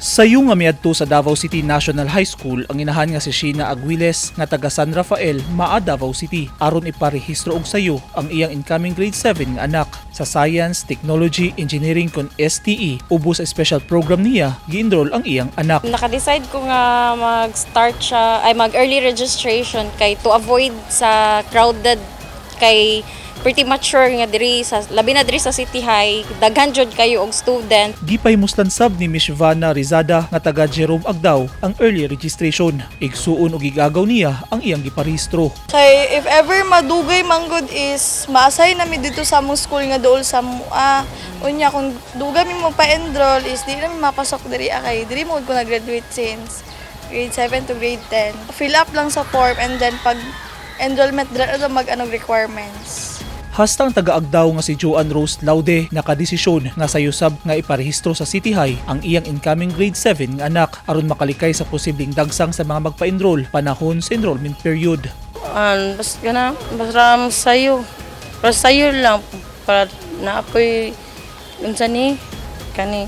Sayo nga miadto sa Davao City National High School ang inahan nga si Sheena Aguiles nga taga San Rafael, Maa, Davao City aron iparehistro og sayo ang iyang incoming grade 7 nga anak sa Science, Technology, Engineering kon STE. Ubos sa special program niya gi-enroll ang iyang anak. Naka-decide ko nga mag-start siya, ay mag-early registration kay to avoid sa crowded, kay pretty much sure nga diri sa, labi na diri sa City High, daghan jud kayo og student. Gipahimuslan sab ni Miss Vanna Rizada nga taga Jerome Agdao ang early registration. Igsuon og gigagaw niya ang iyang giparehistro. Kay if ever madugay manggod is maasay na mi dito sa among school nga duol sa mua. Unya kung dugay mi mo pa-enroll is di na mi mapasok diri kay diri mo ko na-graduate since grade 7 to grade 10. Fill up lang sa form and then pag enrollment dira na mag anong requirements. Hasta ang taga-Agdao nga si Joan Rose Laude nakadesisyon nga sayo sab nga iparehistro sa City High ang iyang incoming grade 7 nga anak aron makalikay sa posibleng dagsang sa mga magpa-enroll panahon sa enrollment period. An, basta gana, basta sayo. Para sayo lang, para na ako'y, unsa ni, kani,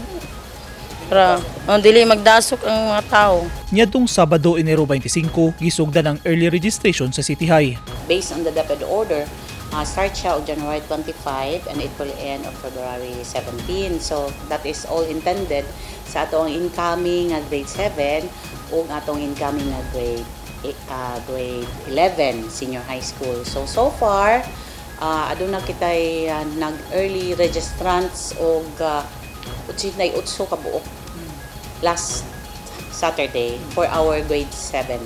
para oh, dili magdasok ang mga tao. Niadtong Sabado, Enero 25, gisugdan ang early registration sa City High. Based on the DepEd order, start siya og January 25 and it will end on February 17. So that is all intended sa atong incoming nga grade 7 ug atong incoming nga grade 11 senior high school. So so far, aduna kitay nag-early registrants og 88 ka buok last Saturday for our grade 7.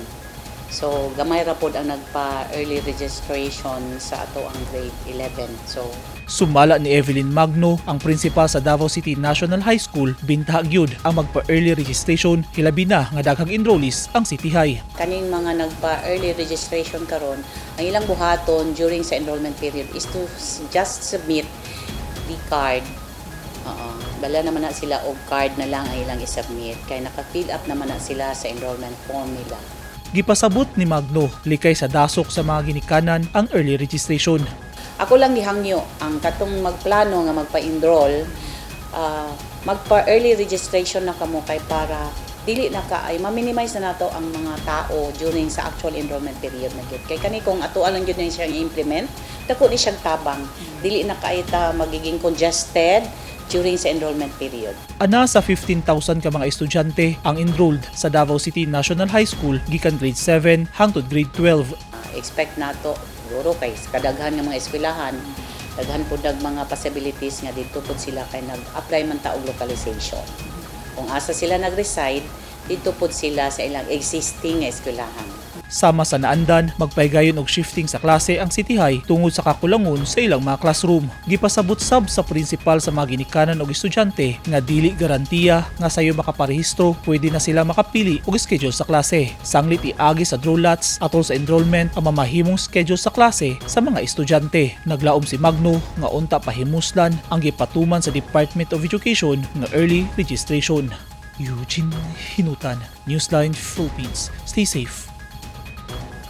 So gamay ra pod ang nagpa-early registration sa ato ang grade 11. So Sumala ni Evelyn Magno, ang principal sa Davao City National High School, bintaha gyud ang magpa-early registration hilabi na nga daghang enrollees ang City High. Kaning mga nagpa-early registration karon, ang ilang buhaton during sa enrollment period is to just submit the card. Oo. Bala naman na sila og card na lang ang ilang i-submit kay naka-fill up naman na sila sa enrollment form nila. Gipasabot ni Magno, likay sa dasok sa mga ginikanan ang early registration. Ako lang gihangyo ang katong magplano nga magpa-enroll, magpa-early registration na kamo kay para dili na ka ay ma-minimize na nato ang mga tao during sa actual enrollment period na gyud. Kay kani kung ato lang gyud na siyang i-implement, dako ni siyang tabang. Dili na kay ta magiging congested during sa enrollment period. Ana sa 15,000 ka mga estudyante ang enrolled sa Davao City National High School gikan grade 7 hangtod grade 12. Expect nato siguro kay sa kadaghan nga mga eskwelahan, daghan pud nag mga possibilities nga didto pud sila kay nag-apply man ta og localization. Kung asa sila nag-reside, didto pud sila sa ilang existing nga eskwelahan. Sama sa naandan, magpahigayon og shifting sa klase ang City High tungod sa kakulangon sa ilang mga classroom. Gipasabot sab sa principal sa mga ginikanan og estudyante nga dili garantiya nga sayo makaparehistro pwede na sila makapili og schedule sa klase. Sanglit iagi sa draw lots atol sa enrollment ang mamahimong schedule sa klase sa mga estudyante. Naglaom si Magno nga unta pahimuslan ang gipatuman sa Department of Education nga early registration. Eugene Hinutan, Newsline Philippines. Stay safe.